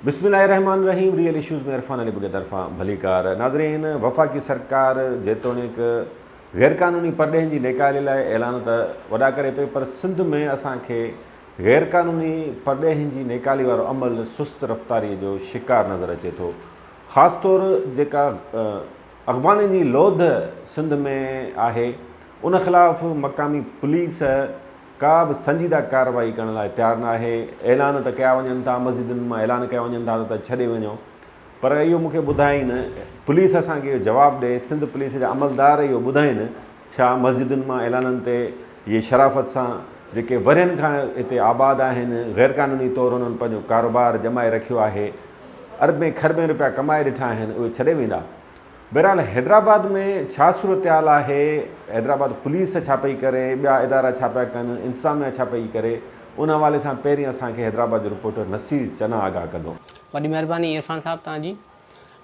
بسم الله الرحمٰن الرحيم ريئل اشوز ۾ عرفان علي ٻگهي طرفان ڀليڪار ناظرين وفاقي سرڪار جيتوڻيڪ غيرقانوني پرڏيهين جي نيڪالي لاء اعلان ته وڏا ڪري پئي پر سنڌ ۾ اسان کي غيرقانوني پرڏيهين جي نيڪالي وارو عمل سست رفتاري جو شڪار نظر اچي ٿو خاص طور جيڪا اغوانين جي لوڌ سنڌ ۾ آهي ان خلاف مقامي پوليس ڪا به سنجيده ڪارروائي ڪرڻ لاء تيار نه آهي، اعلان ته ڪيا وڃن ٿا، مسجدن مان اعلان ڪيا وڃن ٿا ته ڇڏي وڃو پر اهو مون کي ٻڌائين پوليس اسان کي اهو جواب ڏي، سنڌ پوليس جا عملدار اهو ٻڌائين ڇا مسجدن مان اعلانن تي اهي شرافت سان جيڪي ورهين کان هتي آباد آهن غيرقانوني طور انهن پنهنجو ڪاروبار ڄمائي رکيو آهي اربين کربين روپيا ڪمائي ڏٺا آهن اهي ڇڏي ويندا؟ بهرحال حيدرآباد ۾ ڇا صورتحال آهي، حيدرآباد پوليس ڇا پئي ڪري، ٻيا ادارا ڇا پيا ڪن، انتظاميا ڇا پئي ڪري، ان حوالي سان پهرين اسان کي حيدرآباد جو رپورٽر نصير چنا آگاهه ڪندو. وڏي مهرباني عرفان صاحب توهان جي.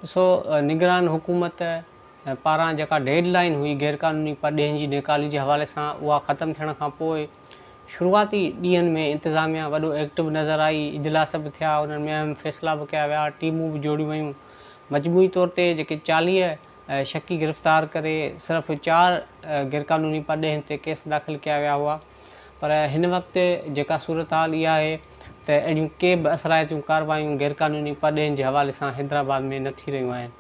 ڏسو نگران حڪومت پاران جيڪا ڊيڊ لائين هئي غيرقانوني پرڏيهين جي نيڪالي جي حوالي سان اها ختم ٿيڻ کان پوء شروعاتي ڏينهن ۾ انتظاميا وڏو ايڪٽو نظر آئي، اجلاس به ٿيا، انهن ۾ اهم فيصلا به ڪيا ويا، ٽيمون به جوڙيون ويون. مجموعي طور تي جيڪي 40 شڪي گرفتار ڪري صرف چار غيرقانوني پرڏيهين تي ڪيس داخل ڪيا ويا هئا پر هن وقت جيڪا صورتحال اها آهي ته اهڙيون ڪي به اثرائتيون ڪارروايون غيرقانوني پرڏيهين جي حوالي سان حيدرآباد ۾ نه ٿي رهيون آهن.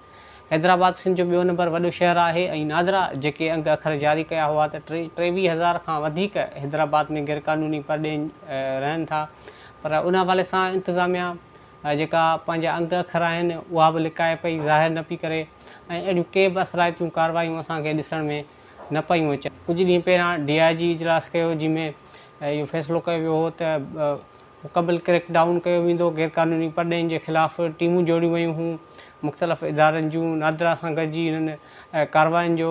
حيدرآباد سنڌ جو ٻيو نمبر وڏو شهر آهي ۽ نادرا جيڪي انگ اکر جاري ڪيا هئا ته 23 هزار کان وڌيڪ حيدرآباد ۾ غيرقانوني پرڏيهين رهن ٿا پر ان حوالي سان انتظاميا جيڪا پنهنجا انگ اکر آهن اها به لڪائي پئي ظاهر نه پئي ڪري ۽ اهڙيون ڪي به اثرائتيون ڪارروايون اسان کي ڏسڻ ۾ نه پيون اچن. ڪجهه ڏينهن پهريان ڊي I جي اجلاس ڪيو جنهن ۾ اهو فيصلو ڪيو ويو هو ته مڪمل ڪريڪ ڊائون ڪيو ويندو، غيرقانوني پرڏيهين جي خلاف ٽيمون جوڙيون ويون هيون، مختلف ادارن جون نادرا سان گڏجي انهن ڪاررواين جو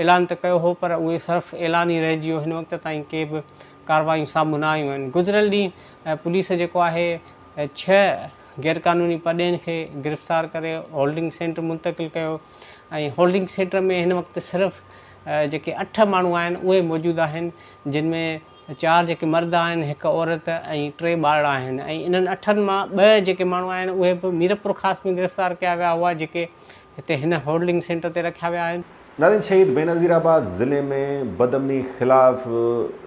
اعلان ته ڪيو هو پر اهي صرف اعلان ئي رهجي ويو، هن وقت تائين ڪي به ڪارروايون سامهون نه آيون آهن، گذريل ڏينهن پوليس جيڪو آهي ڇهه غيرقانوني پرڏيهين کي گرفتار ڪري هولڊنگ سينٽر منتقل ڪيو ۽ هولڊنگ سينٽر ۾ هن وقت صرف جيڪي اٺ ماڻهو آهن اهي موجود آهن جن ۾ چار جيڪي مرد آهن، هڪ عورت ۽ ٽي ٻارڙا آهن ۽ انهن اٺن مان ٻه جيڪي ماڻهو آهن اهي به ميرپورخاص ۾ گرفتار ڪيا ويا هئا جيڪي هتي هن هولڊنگ سينٽر تي رکيا ويا آهن. ناظرين شهيد بينظير آباد ضلعي ۾ بدامني خلاف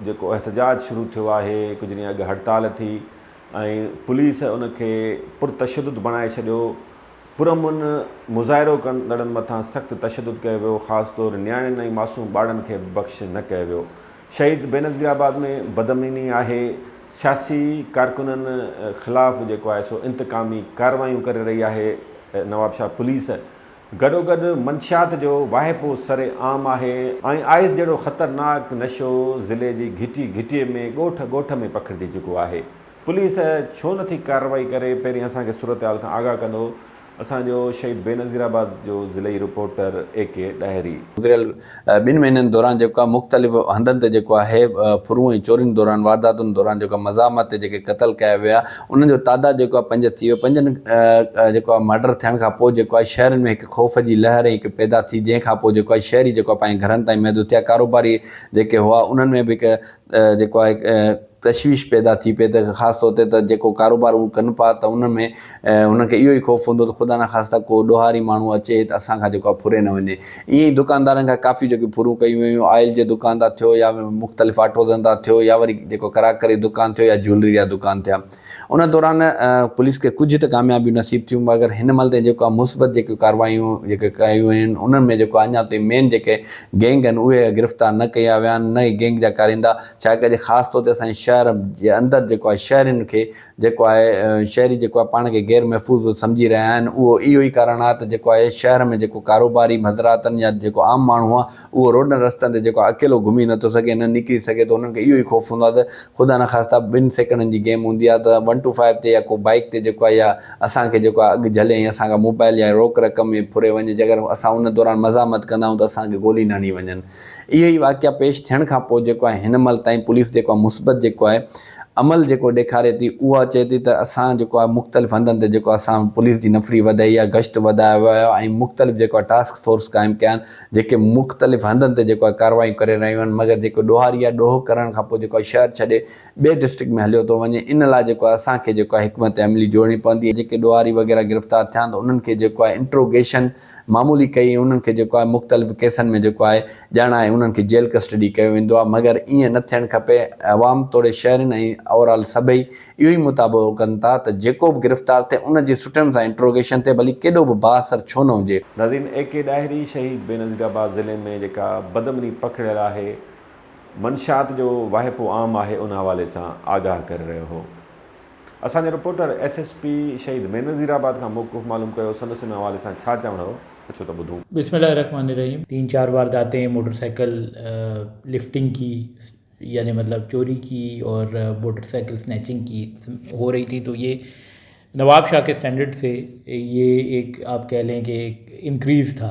جيڪو احتجاج شروع ٿيو آهي ڪجهه ڏينهن اڳ هڙتال ٿي ۽ پوليس ان کي پرتشدد بڻائي ڇڏيو پرامن مظاهرو ڪندڙن مٿان سخت تشدد ڪيو ويو، خاص طور نياڻين ۽ معصوم ٻارڙن کي به بخش نه ڪيو ويو. شهيد بينظير آباد ۾ بدامني آهي، سياسي ڪارڪنن خلاف جيڪو آهي سو انتقامي ڪارروايون ڪري رهي آهي نوابشاهه پوليس گڏوگڏ منشيات جو واهپو سر عام آهي ۽ آئس جهڙو خطرناڪ نشو ضلعي جي گهٽي گهٽي ۾ ڳوٺ ڳوٺ ۾ پکڙجي چڪو آهي. پوليس ڇو نٿي ڪارروائي ڪري پهرين اسان کي صورتحال کان آگاهه ڪندو اسان جو شهيد بينظير آباد جو ضلعي رپورٽر اي ڪي ڏاهري. گذريل ٻن مهينن دوران جيڪو آهي مختلف هنڌن تي جيڪو آهي ڦرون ۽ چورين دوران وارداتن دوران جيڪو آهي مزاحمت تي جيڪي قتل ڪيا ويا انهن جو تعداد جيڪو آهي پنج ٿي ويو پنجن جيڪو آهي مرڊر ٿيڻ کان پوء جيڪو آهي شهرن ۾ هڪ خوف جي لهر هڪ پيدا ٿي جنهن کان پوء جيڪو آهي شهري جيڪو آهي پنهنجي گهرن تائين محدود ٿيا ڪاروباري جيڪي هئا انهن ۾ به هڪ جيڪو آهي تشويش پيدا ٿي پئي ته خاص طور تي ته جيڪو ڪاروبار هو ڪن پيا ته ان ۾ هنن کي اهو ئي خوف هوندو ته خدا نخواسته ڪو ڏوهاري ماڻهو اچي ته اسان کان جيڪو آهي ڦري نه وڃي. ائين ئي دڪاندارن کان ڪافي جيڪي ڦرون ڪيون ويون آئل جي دڪان تان ٿيو يا مختلف آٽوزن تان ٿيو يا وري جيڪو ڪراڪري دڪان ٿيو يا جيولري جا دڪان ٿيا. ان دوران پوليس کي ڪجهه ته ڪاميابيون نصيب ٿيون مگر هن مهل تائين جيڪو آهي مثبت جيڪيون ڪارروايون جيڪي ڪيون ويون آهن انهن ۾ جيڪو آهي اڃا تائين مين جيڪي گينگ آهن اهي گرفتار نه ڪيا ويا آهن نه ئي گينگ جا ڪارندا ڇاڪاڻ جو خاص طور تي اسان جي شهر جي اندر جيڪو آهي شهرين کي جيڪو آهي شهري جيڪو آهي پاڻ کي غير محفوظ سمجهي رهيا آهن اهو اهو ئي ڪارڻ آهي ته جيڪو آهي شهر ۾ جيڪو ڪاروباري حضراتن يا جيڪو عام ماڻهو آهي اهو روڊن رستن تي جيڪو آهي اڪيلو گهمي نٿو سگهي نه نڪري سگهي ٿو انهن کي اهو ئي خوف هوندو آهي ته خدا نخواسته ٻن سيڪنڊن جي گيم هوندي آهي ته ون ٽو فائيو تي يا ڪو بائيڪ تي جيڪو آهي يا اسان کي جيڪو آهي اڳ جهلي ۽ اسان کان موبائل يا روڪ رقم ڦري وڃي جيڪر اسان ان دوران مزاحمت ڪندا آهيون ته اسان کي گولي نه هڻي وڃن اهي ئي واقعا پيش ٿيڻ کان پوء جيڪو آهي هن مهل تائين پوليس جيڪو آهي مثبت جيڪو آهي. عمل جيڪو ڏيکاري ٿي اها چئي ٿي ته اسان جيڪو آهي مختلف هنڌن تي جيڪو اسان پوليس جي نفري وڌائي آهي گشت وڌايو ويو آهي ۽ مختلف جيڪو آهي ٽاسڪ فورس قائم ڪيا آهن جيڪي مختلف هنڌن تي جيڪو آهي ڪارروايون ڪري رهيون آهن مگر جيڪو ڏوهاري آهي ڏوهه ڪرڻ کان پوء جيڪو آهي شهر ڇڏي ٻئي ڊسٽرڪٽ ۾ هليو ٿو وڃي ان لاء جيڪو آهي اسان کي جيڪو آهي حڪمت عملي جوڙڻي پوندي جيڪي ڏوهاري وغيره گرفتار ٿيا آهن ته انهن کي جيڪو آهي انٽروگيشن معمولي ڪئي ۽ انهن کي جيڪو آهي مختلف ڪيسن ۾ جيڪو آهي ڄاڻائي انهن کي جيل ڪسٽڊي ڪيو ويندو آهي مگر ائين نه ٿيڻ کپي عوام توڙي شهرين ۽ اوور آل سڀئي اهو ئي مطالبو ڪن ٿا ته جيڪو به گرفتار ٿئي ان جي سٺي نموني سان انٽروگيشن ٿئي ڀلي ڪيڏو به بااثر ڇو نه هجي. ناظرين اي ڪي ڏاهري شهيد بينظير آباد ضلعي ۾ جيڪا بدامني پکڙيل آهي منشيات جو واهپو عام آهي ان حوالي سان آگاهه ڪري رهيو هو. اسان جي رپورٽر ايس ايس پي شهيد بينظير آباد کان موقف معلوم ڪيو سندس ان حوالي سان ڇا چوڻ هو اچو ته ٻڌون. بسم الله الرحمن الرحيم تين چار وارداتين موٽر سائيڪل لفٽنگ ڪي يعني مطلب چوري ڪي اور موٽر سائيڪل سنيچنگ ڪي هو رهي ٿي تو يه نواب شاهه ڪي اسٽينڊرڊ سي يه ايڪ آپ ڪهه لين ڪي ايڪ انڪريز ٿا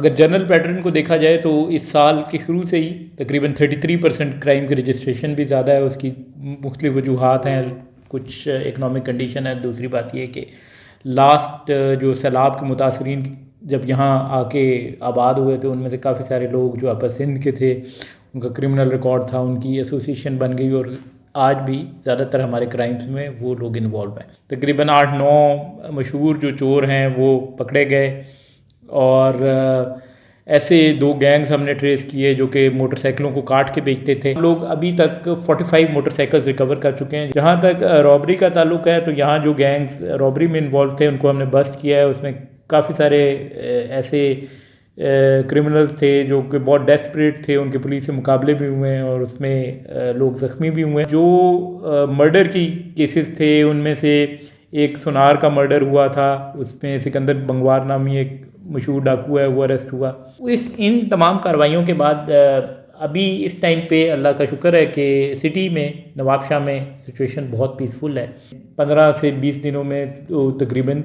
اگر جنرل پيٽرن ڪو ديکا جائي تو اس سال ڪي شروع سي هي تقريبن 33% ڪرائم ڪي رجسٽريشن بهي زياده هي اس ڪي مختلف وجوهات هين ڪجهه اڪنامڪ ڪنڊيشن هي دوسري بات يه هي ڪي لاسٽ جو سيلاب ڪي متاثرين جب يهان آ ڪي آباد هئي ٿي ان مين سي ڪافي ساري لوگ جو اپر سنڌ ڪي ٿي ان ڪا ڪرمنل رڪارڊ ٿا ان ڪي ايسوسيئيشن بن گئي اور آج بهي زياده تر هماري ڪرائمز مين وو لوگ انوالو هين تقريبن آٺ نو مشهور جو چور هين وو پڪڙي گئي اور ايسي دو گينگز هم ني ٽريس ڪيئي جو ڪي موٽر سائيڪلون ڪو ڪاٽ ڪي بيچتي ٿي هم لوگ ابهي تڪ 45 موٽر سائيڪلز ريڪور ڪر چڪي هين جهان تڪ رابري ڪا تعلق هي تو يهان جو گينگز رابري مين انوالو ٿي ان ڪو هم ني بسٽ ڪيا هي اس مين ڪافي ساري ايسي ڪرمنلز ٿي جو ڪي بهت ڊيسپريٽ ٿي ان ڪي پوليس سي مقابلي بهي هئي هين اور اس مين لوگ زخمي بهي هئي هين جو مرڊر ڪي ڪيسز ٿي ان مين سي ايڪ سونار ڪا مرڊر هوا ٿا اس مين سڪندر بنگوار نامي ايڪ مشهور ڊاڪو هي وو اريسٽ هوا. اس ان تمام ڪاروائيون ڪي بعد ابهي اس ٽائيم پي الله ڪا شڪر هي ڪي سٽي مين نواب شاهه مين سچوئيشن بهت پيس فل هي. 15 سي 20 دنون مين تو تقريبن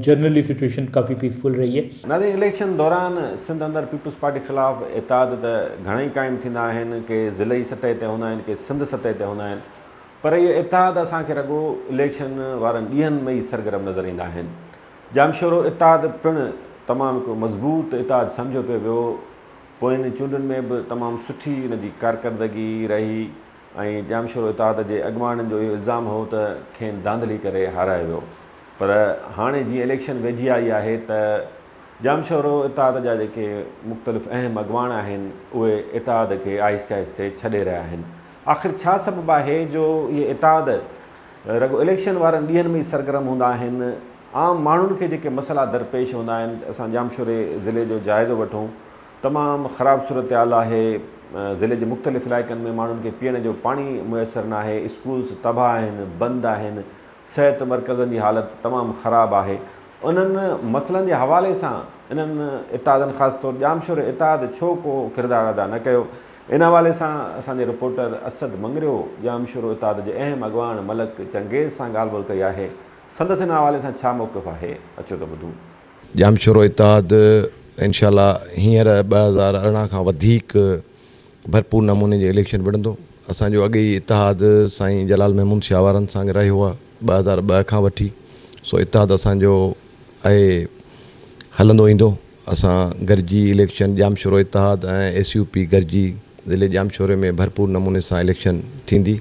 جنرلي سچوئيشن ڪافي پيس فل رهي هي. ناظرين اليڪشن دوران سنڌ اندر پيپلز پارٽي خلاف اتحاد ته گهڻائي قائم ٿيندا آهن ڪي ضلعي سطح تي هوندا آهن ڪي سنڌ سطح تي هوندا آهن پر اهي اتحاد اسان کي رڳو اليڪشن وارن ڏينهن ۾ ئي سرگرم نظر ايندا آهن. ڄامشورو اتحاد پڻ تمام هڪ مضبوط اتحاد سمجهيو پيو ويو. پوين چونڊن ۾ به تمام سٺي ان جي ڪارڪردگي رهي ۽ ڄامشورو اتحاد جي اڳواڻن جو اهو الزام هو ته کين ڌانڌلي ڪري هارايو ويو پر هاڻي جيئن اليڪشن ويجهي آئي آهي ته ڄامشورو اتحاد جا جيڪي مختلف اهم اڳواڻ آهن اهي اتحاد کي آهستي آهستي ڇڏي رهيا آهن. آخر ڇا سبب آهي جو اهي اتحاد رڳو اليڪشن وارن ڏينهن ۾ ئي سرگرم هوندا آهن، عام ماڻهن کي جيڪي مسئلا درپيش هوندا آهن، اسان ڄامشوري ضلعي جو جائزو وٺون تمام خراب صورتحال آهي، ضلعي جي مختلف علائقن ۾ ماڻهن کي پيئڻ جو پاڻي ميسر ناهي، اسڪولز تباهه آهن، بند آهن، صحت مرڪزن جي حالت تمام خراب آهي، انهن مسئلن جي حوالي سان انهن اتحادن خاص طور ڄامشوري اتحاد ڇو ڪو ڪردار ادا نه ڪيو؟ ان حوالي سان اسان جي رپورٽر اسد مڱريو ڄامشورو اتحاد جي اهم اڳواڻ ملڪ چنگيز سان ڳالهه ٻولهه ڪئي آهي، سندس ان حوالي سان ڇا موقف آهي، اچو ته ٻڌون. ڄامشورو اتحاد انشاء الله هينئر 2018 کان وڌيڪ ڀرپور نموني جي اليڪشن وڙهندو. اسان جو اڳي ئي اتحاد سائين جلال محمود شاهه وارن سان رهيو آهي 2002 کان وٺي سو اتحاد اسان جو اهي هلندو ايندو. اسان گڏجي اليڪشن ڄامشورو اتحاد ۽ ايس يو پي گڏجي ضلعي ڄامشوري ۾ ڀرپور نموني سان اليڪشن ٿيندي.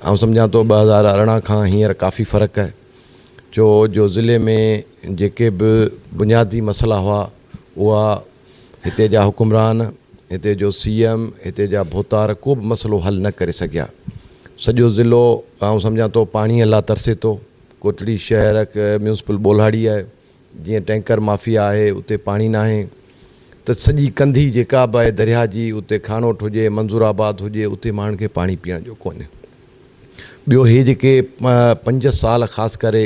آئون سمجهان ٿو 2018 کان هينئر ڪافي فرق آهي ڇو جو ضلعي ۾ جيڪي به بنيادي مسئلا هئا اها هتي جا حڪمران، هتي جو سي ايم، هتي جا ڀوتار ڪو به مسئلو حل نه ڪري سگهيا. سڄو ضلعو آئون سمجهان ٿو پاڻيء لا ترسي ٿو. ڪوٽڙي شهر هڪ ميونسپل ٻولهاڙي آهي. جيئن ٽينڪر مافيا آهي اتي پاڻي ناهي ته سڄي ڪنڌي جيڪا به آهي درياهه جي اتي کاڻوٺ هجي منظور آباد هجي اتي ماڻهن کي پاڻي پيئڻ جو ڪونهي. ٻيو هي جيڪي پنج سال خاص ڪري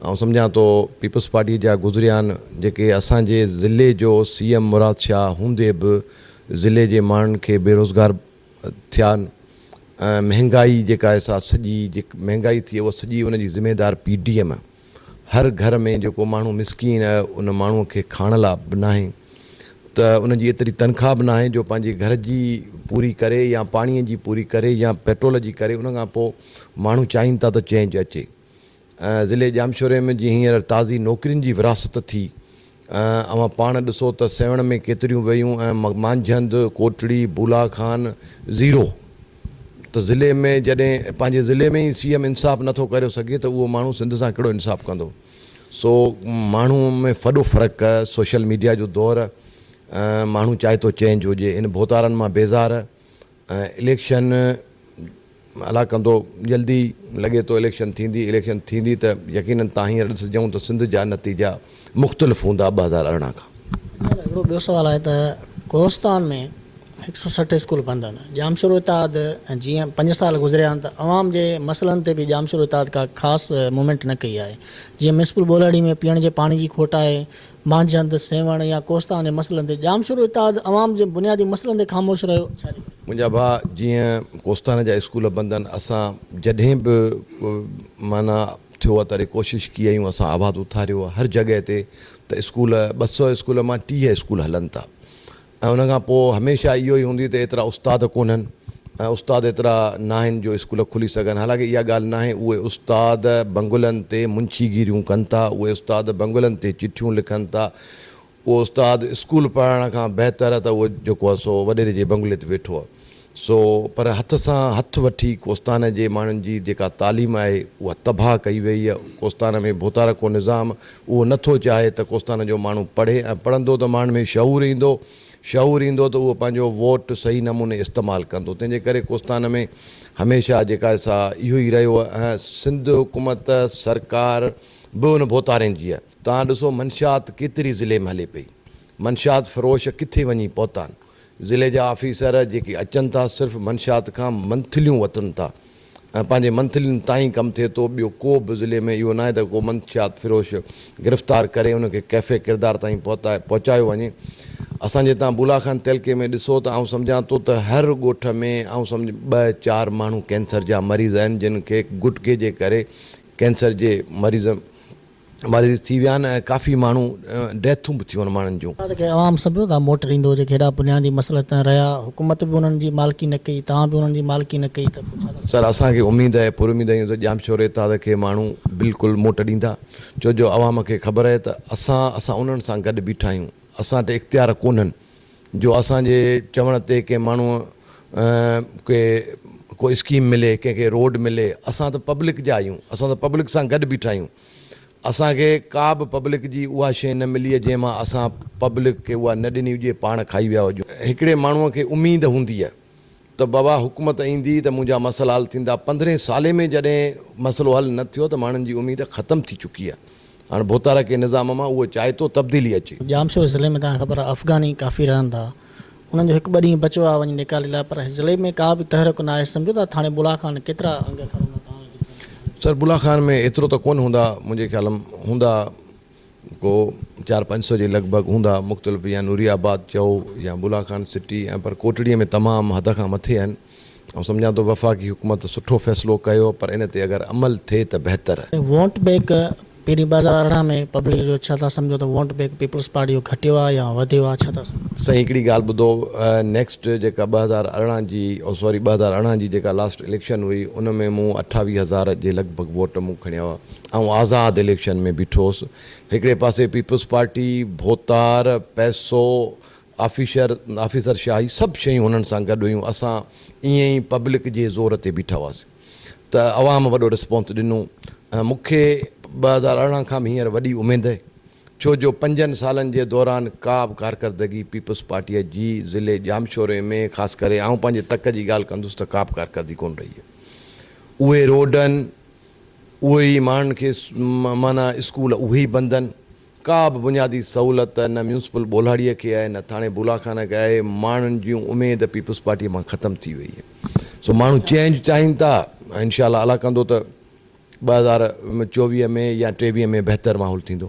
آئون سمجهان ٿو پيپلز پارٽي جا گذريا آهن جيڪي اسان جي ضلعي جو سي ايم مراد شاهه هوندي به ضلعي جي ماڻهن کي بيروزگار ٿيا آهن ۽ مهنگائي جيڪا آهي سا سڄي مهنگائي ٿي اها سڄي ان جي ذميدار پي ڊي ايم آهي. هر گهر ۾ جيڪو ماڻهو مسڪين آهي ان ماڻهو کي کائڻ لا به ناهي. ته ان جي ايتري تنخواه به ناهي جو پنهنجي گهر جي پوري ڪري يا پاڻي جي پوري ڪري يا پيٽرول جي ڪري ان کان پوء ماڻهو چاهين ٿا ته چينج اچي ضلعي ڄامشوري ۾ جيئن هينئر تازي نوڪرين جي ورهاست ٿي اوهان پاڻ ڏسو ته سيوهڻ ۾ ڪيتريون ويون ۽ مانجهند، ڪوٽڙي، بولا خان زيرو ته ضلعي ۾ جڏهن پنهنجي ضلعي ۾ ئي سي ايم انصاف نٿو ڪريو سگهي ته اهو ماڻهو سنڌ سان ڪهڙو انصاف ڪندو سو ماڻهو ۾ ڦڏو فرق سوشل ميڊيا جو دور ماڻهو چاهي ٿو چينج هجي ان ڀوتارن مان بيزار اليڪشن الله ڪندو جلدي لڳي ٿو اليڪشن ٿيندي اليڪشن ٿيندي ته يقينن تان هينئر ڏسجون ته سنڌ جا نتيجا مختلف هوندا 2018 کان. سر هڪڙو ٻيو سوال آهي ته ڪوهستان ۾ هڪ سو 60 اسڪول بند آهن ڄامشورو اتحاد جيئن 5 سال گذريا آهن ته عوام جي مسئلن تي به ڄامشورو اتحاد ڪا خاص موومينٽ نه ڪئي آهي جيئن ميونسپل ٻولهاڙي ۾ پيئڻ جي پاڻي جي کوٽ آهي مانجهند، سيوهڻ يا ڪوهستان جي مسئلن تي ڄامشورو اتحاد عوام جي بنيادي مسئلن تي خاموش رهيو ڇا جي ڪري؟ منهنجا ڀاء جيئن ڪوهستان جا اسڪول بند آهن اسان جڏهن به معنيٰ ٿيو آهي تڏهن ڪوشش ڪئي آهيون اسان آواز اٿاريو آهي هر جڳهه تي ته اسڪول 200 اسڪول مان 30 اسڪول هلن ٿا ۽ ان کان پوء هميشه اهو ئي هوندي ته ايترا استاد ڪونهن ۽ استاد ايترا ناهن جو اسڪول کلي سگهن حالانڪه اها ڳالهه ناهي اهي استاد بنگلن تي منشي گيريون ڪن ٿا اهي استاد بنگلن تي چٺيون لکن ٿا اهو استاد اسڪول پڙهائڻ کان بهتر ته اهو جيڪو آهي سو وڏيري جي بنگلي تي ويٺو آهي سو پر هٿ سان هٿ وٺي ڪوستان جي ماڻهن جي جيڪا تعليم آهي اها تباهه ڪئي وئي آهي ڪوستان ۾ ڀوتارڪو نظام اهو نه ٿو چاهي ته ڪوستان جو ماڻهو پڙهي ۽ پڙهندو ته ماڻهن ۾ شعور ايندو، شعور ايندو ته اهو پنهنجو ووٽ صحيح نموني استعمال ڪندو تنهن جي ڪري ڪوستان ۾ هميشه جيڪا سا اهو ئي رهيو ۽ سنڌ حڪومت سرڪار به ان ڀوتارين جي آهي. توهان ڏسو منشيات ڪيتري ضلعي ۾ هلي پئي، منشيات فروش ڪٿي وڃي پهتا آهن، ضلعي جا آفيسر جيڪي اچن ٿا صرف منشيات کان منٿليون وٺن ٿا ۽ پنهنجي منٿلين تائين ڪم ٿئي ٿو ٻيو ڪو به ضلعي ۾ اهو ناهي ته ڪو منشيات فروش گرفتار ڪري ان کي ڪيفي ڪردار تائين پهچايو وڃي اسان جي تان بولا خان تعلقي ۾ ڏسو ته آئون سمجهان ٿو ته هر ڳوٺ ۾ آئون سمجهه ٻه چار ماڻهو ڪينسر جا مريض آهن جن کي گٽڪي جي ڪري ڪينسر جي مريض مريض ٿي ويا آهن ۽ ڪافي ماڻهو ڊيٿون به ٿيون آهن ماڻهن جون. ته ڪي عوام سمجهو ته موٽ ڏيندو جيڪي هيڏا بنيادي مسئلا تان رهيا حڪومت به انهن جي مالڪي نه ڪئي توهان به انهن جي مالڪي نه ڪئي ته پوء ڇا ٿا سر اسان کي اميد آهي پر اميد آهيون ته ڄامشوري اتحاد کي ماڻهو بلڪل موٽ ڏيندا ڇو جو عوام کي خبر آهي ته اسان اسان انهن سان گڏ بيٺا آهيون اسان ٽي اختيار ڪونهن جو اسان جي چوڻ تي ڪنهن ماڻهو کي ڪو اسڪيم ملي ڪنهن کي روڊ ملي اسان ته پبلڪ جا آهيون اسان ته پبلڪ سان گڏ بيٺا آهيون اسان کي ڪا به پبلڪ جي اها شيء نه ملي آهي جنهن مان اسان پبلڪ کي اها نه ڏني هجي پاڻ کائي ويا هجون. هڪڙي ماڻهوء کي اميد هوندي آهي ته بابا حڪومت ايندي ته منهنجا مسئلا حل ٿيندا پندرهين سالي ۾ جڏهن مسئلو حل نه ٿيو ته ماڻهن جي اميد ختم ٿي چڪي آهي هاڻ ڀوتارڪي نظام مان اهو چاهي ٿو تبديلي اچي. ڄامشوري ضلعي ۾ توهان کي خبر آهي افغاني ڪافي رهن ٿا انهن جو هڪ ٻه ڏينهن بچيو آهي وڃي نيڪالي لاء پر ضلعي ۾ ڪا به تحرڪ نه آهي سمجهو ٿا ٿاڻي بولا خان ڪيترا انگ اکر هوندا توهان کي ڪيترا سر بولا خان ۾ ايترو ته ڪونه هوندا منهنجي خيال م هوندا ڪو چار پنج سو جي لڳ ڀڳ هوندا مختلف يا نوري آباد چئو يا بولا خان سٽي ۽ پر ڪوٽڙي ۾ تمام حد کان مٿي آهن آئون سمجهان ٿو وفاقي حڪومت سٺو فيصلو ڪيو پر ان تي اگر عمل ٿئي ته بهتر. ووٽ بينڪ پهرين 2018 ۾ پبلڪ جو ڇا ٿا سمجهو ته ووٽ بينڪ پيپلز پارٽي جو گهٽيو آهي يا وڌيو آهي ڇا ٿا سمجهو. سائين هڪڙي ڳالهه ٻڌو نيڪسٽ جيڪا 2018 جي او سوري 2018 جي جيڪا لاسٽ اليڪشن هئي ان ۾ مون 28 هزار جي لڳ ڀڳ ووٽ مون کڻيا هئا آئون آزاد اليڪشن ۾ بيٺو هوس هڪڙي پاسي پيپلز پارٽي ڀوتار پئسو آفيشر آفيسر شاهي سڀ شيون هنن سان گڏ هيون اسان ائين ئي پبلڪ جي زور تي بيٺا هئاسين ته عوام وڏو رسپانس ڏنو ۽ مون کي 2018 کان به هينئر وڏي اميد اهي ڇو جو پنجن سالن جي دوران ڪا به ڪارڪردگي پيپلز پارٽيء جي ضلعي ڄامشوري ۾ خاص ڪري آئون پنهنجي تڪ جي ڳالهه ڪندس ته ڪا به ڪارڪردگي ڪونه رهي آهي اهي روڊن اهي ئي ماڻهن کي معنيٰ اسڪول اهي ئي بند آهن ڪا به بنيادي سهولت نه ميونسپل ٻولهاڙيء کي آهي نه ٿاڻي بولاخانه کي آهي، ماڻهن جون اميد پيپلز پارٽيء مان ختم ٿي وئي آهي سو ماڻهو چينج چاهين ٿا ۽ انشاء الله الله ڪندو ته 2024 ۾ يا 23 ۾ بهتر ماحول ٿيندو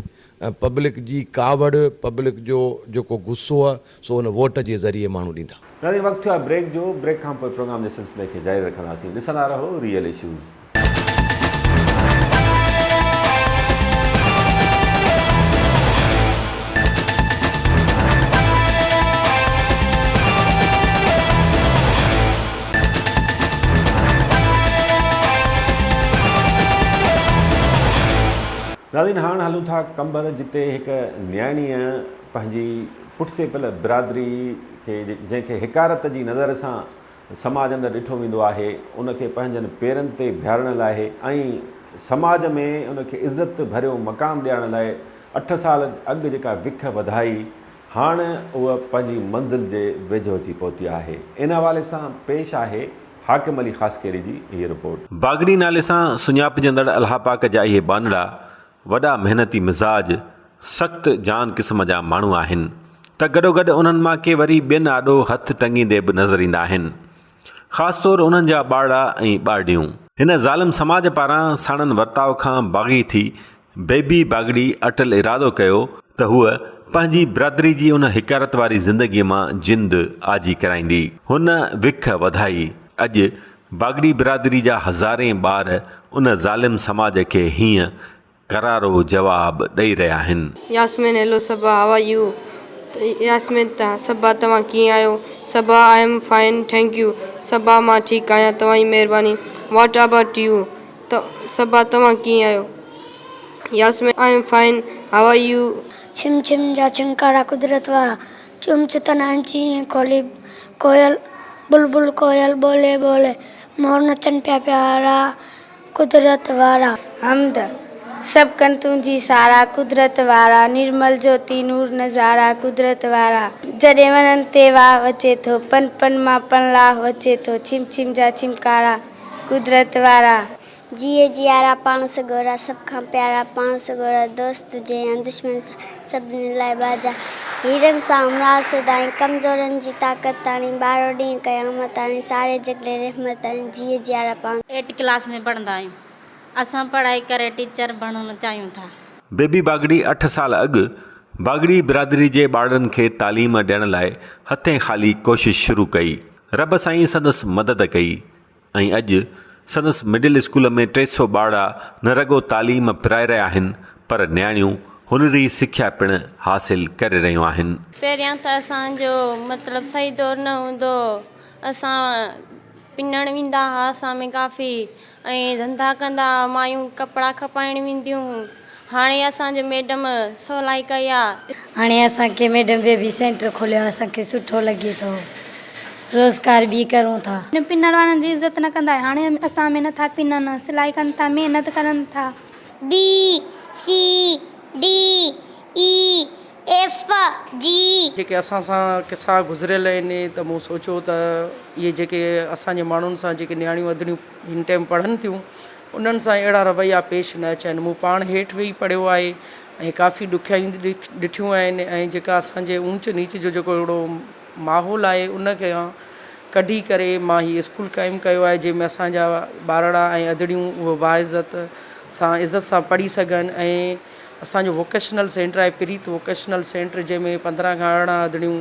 ۽ پبلڪ جي ڪاوڙ پبلڪ جو جيڪو غصو آهي سو ان ووٽ جي ذريعي ماڻهو ڏيندا. ناظرين وقت ٿيو آهي بريڪ جو، بريڪ کان پوء پروگرام جي سلسلي کي جاري رکنداسين، ڏسندا رهو ريئل اشوز. ناظرين هاڻ هلون ٿا قمبر جتي هڪ نياڻيء پنهنجي پٺتي پيل برادري کي جنهن کي حقارت جي نظر سان سماج اندر ڏٺو ويندو آهي ان کي پنهنجن پيرن تي بيهارڻ لاء ۽ سماج ۾ ان کي عزت ڀريو مقام ڏيارڻ لاء اٺ سال اڳ جيڪا وک وڌائي هاڻ هوء پنهنجي منزل جي ويجهو اچي پهتي آهي. ان حوالي سان پيش آهي حاڪم علي خاصخيلي جي هيء رپورٽ. باگڙي نالي سان سڃاپجندڙ الله پاڪ جا اهي ٻانهڙا وڏا محنتي مزاج، سخت جان قسم جا ماڻهو آهن ته گڏوگڏ انهن مان ڪي وري ٻين آڏو هٿ ٽنگيندي به نظر ايندا آهن. خاص طور انهن جا ٻارڙا ۽ ٻارڙيون. هن ظالم سماج پاران ساڻن ورتاء کان باغي ٿي بيبي باگڙي اٽل ارادو ڪيو ته هوء پنهنجي برادري جي ان حقارت واري زندگيء مان جند آجي ڪرائيندي. هن وک وڌائي. اڄ باگڙي برادري جا هزارين ٻار ان ظالم سماج کي هينئن قرارو جواب ڏئي رهيا آهن. Yasmin hello Saba how are you Yasmin Saba توهان ڪيئن آهيو Saba I am fine thank you Saba مان ٺيڪ آهيان توهان جي مهرباني what about you Saba توهان ڪيئن آهيو Yasmin I am fine how are you. ڇم ڇم جا ڇمڪارا قدرت وارا، چم چتن ۽ چينهن کولي ڪوئل، بلبل ڪوئل ٻولي ٻولي، مور نچن پيا پيارا قدرت وارا. حمد سڀ ڪن تنهنجي سارا قدرت وارا، نرمل جوتي نور نظارا قدرت وارا. جڏهن وڻن تي واء وچي ٿو، پن پن مان پنلاهه وچي ٿو، ڇم ڇم جا ڇمڪارا قدرت وارا. جيئي جيارا پاڻ سڳورا سڀ کان پيارا پاڻ سڳورا دوست جيان دشمن سان سڀني لاء ٻاجها هيرن سان همراهه سدائين ڪمزورن جي طاقت تاڻي ٻارهو ڏينهن قيامت آڻي ساري جڳ لئي رحمت آڻي جيئي جيارا پاڻ ايٽ ڪلاس ۾ پڙهندا آهيون اسان پڙهائي ڪري ٽيچر بڻڻ چاهيون ٿا. بيبي باگڙي اٺ سال اڳ باگڙي برادري جي ٻارڙن کي تعليم ڏيڻ لاء هٿين خالي ڪوشش شروع ڪئي. رب سائين سندس مدد ڪئي ۽ اڄ سندس مڊل اسڪول ۾ 300 ٻارڙا نه رڳو تعليم پرائي رهيا آهن پر نياڻيون هنري سکيا پڻ حاصل ڪري رهيون آهن. پهريان ته اسان جو مطلب صحيح دور نه هوندو هو اسان پنڻ ويندا ها اسان ۾ ڪافي ۽ ڌنڌا ڪندا ها مايون ڪپڙا کپائڻ وينديون هيون هاڻي اسان جي ميڊم سولائي ڪئي آ. هاڻي اسان کي ميڊم بيبي سينٽر کوليو آ اسان کي سٺو لڳي ٿو روزگار به ڪرون ٿا. پنڻ وارن جي عزت نه ڪندا هيا هاڻي اسان ۾ نٿا پنن سلائي ڪن ٿا محنت ڪرن ٿا. بي سي ڊي اي ايف جي. جيڪي اسان سان قصا گذريل آهن ته مون سوچيو ته اهي جيڪي اسان جي ماڻهن سان جيڪي نياڻيون اڌڙيون هن ٽائيم پڙهن ٿيون انهن سان اهڙا رويا پيش نه اچن. مون پاڻ هيٺ ويهي پڙهيو آهي ۽ ڪافي ڏکيائيون ڏٺيون آهن ۽ جيڪا اسان جي اونچ نيچ جو جيڪو هڪڙو ماحول آهي ان کي ڪڍي ڪري مان هي اسڪول قائم ڪيو آهي جنهن ۾ اسان جا ٻارڙا ۽ ادڙيون اهو باعزت سان عزت سان پڙهي سگهن ۽ اسان جو ووڪيشنل سينٽر آهي پريت ووڪيشنل سينٽر جنهن ۾ 15 کان 18 ادڙيون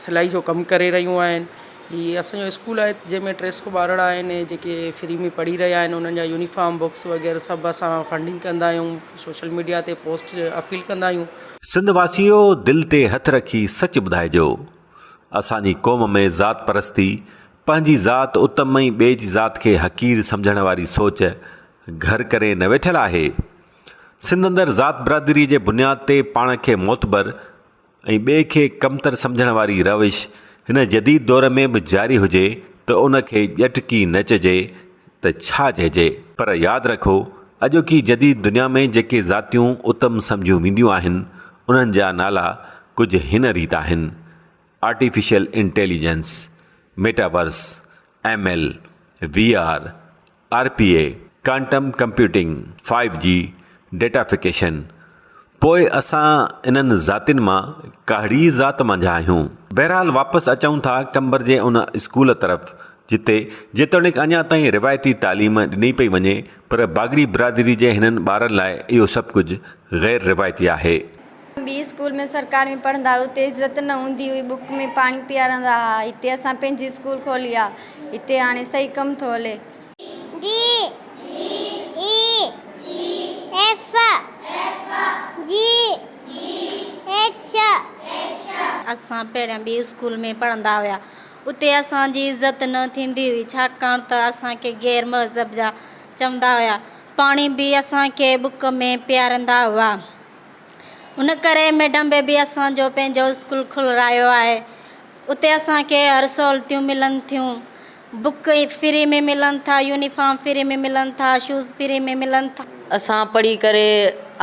سلائي جو ڪم ڪري رهيون آهن. هي اسان جو اسڪول آهي جنهن ۾ 300 ٻارڙا آهن جيڪي فري ۾ پڙهي رهيا آهن انهن جا يونيفارم بڪس وغيره سڀ اسان فنڊنگ ڪندا آهيون سوشل ميڊيا تي پوسٽ اپيل ڪندا آهيون. سنڌ واسيو دل تي هٿ رکي سچ ٻڌائجو اسان جي قوم ۾ ذات پرستي پنهنجي ذات اتم ۽ ٻئي جي ذات کي حقير سمجهڻ واري سوچ گهر ڪري نه ويٺل آهي سنڌ اندر ذات برادري جي بنياد تي پاڻ کي معتبر ۽ ٻئي کي ڪمتر سمجهڻ واري روش هن جديد دور ۾ به جاري هجي ته ان کي ڄٽڪي نه چئجي ته ڇا چئجي؟ پر ياد رکو اڄوڪي جديد دنيا ۾ جيڪي ذاتيون اتم سمجهيون وينديون آهن انهن جا نالا ڪجهه هن ريت آهن، artificial intelligence, metaverse, M L, V R, R P A, quantum computing, five G, datafication. پوء اسان انهن ذاتين مان ڪهڙي ذات منجهان آهيون؟ بهرحال واپس اچون ٿا قمبر جي ان اسڪول طرف جتي جيتوڻيڪ اڃا تائين روايتي تعليم ڏني پئي وڃي پر باگڙي برادري جي هنن ٻارن لاء اهو سڀ ڪجهه غير روايتي آهي. ٻي اسڪول ۾ سرڪار ۾ پڙهندا هئا اتي عزت نه هوندي هئي ٻڪ ۾ پاڻي پيارندا ها هتي اسان پنهنجي اسڪول کولي آ هتي هاڻي صحيح ڪم ٿو هلي. D E F G H. اسان پهريان ٻي اسڪول ۾ پڙهندا هيا اتي اسان جي عزت نه ٿيندي هئي ڇاڪاڻ ته اسان کي غير مذهب جا چوندا هيا. پاڻي به اسان کي ٻڪ ۾ پيارندا هئا. ان ڪري ميڊم بيبي اسان جو پنهنجو اسڪول کولرايو آهي. اتي اسان کي هر سهولتيون ملن ٿيون. بڪ فري ۾ ملن ٿا، يونيفارم فري ۾ ملن ٿا، شوز فري ۾ ملن ٿا. اسان پڙهي ڪري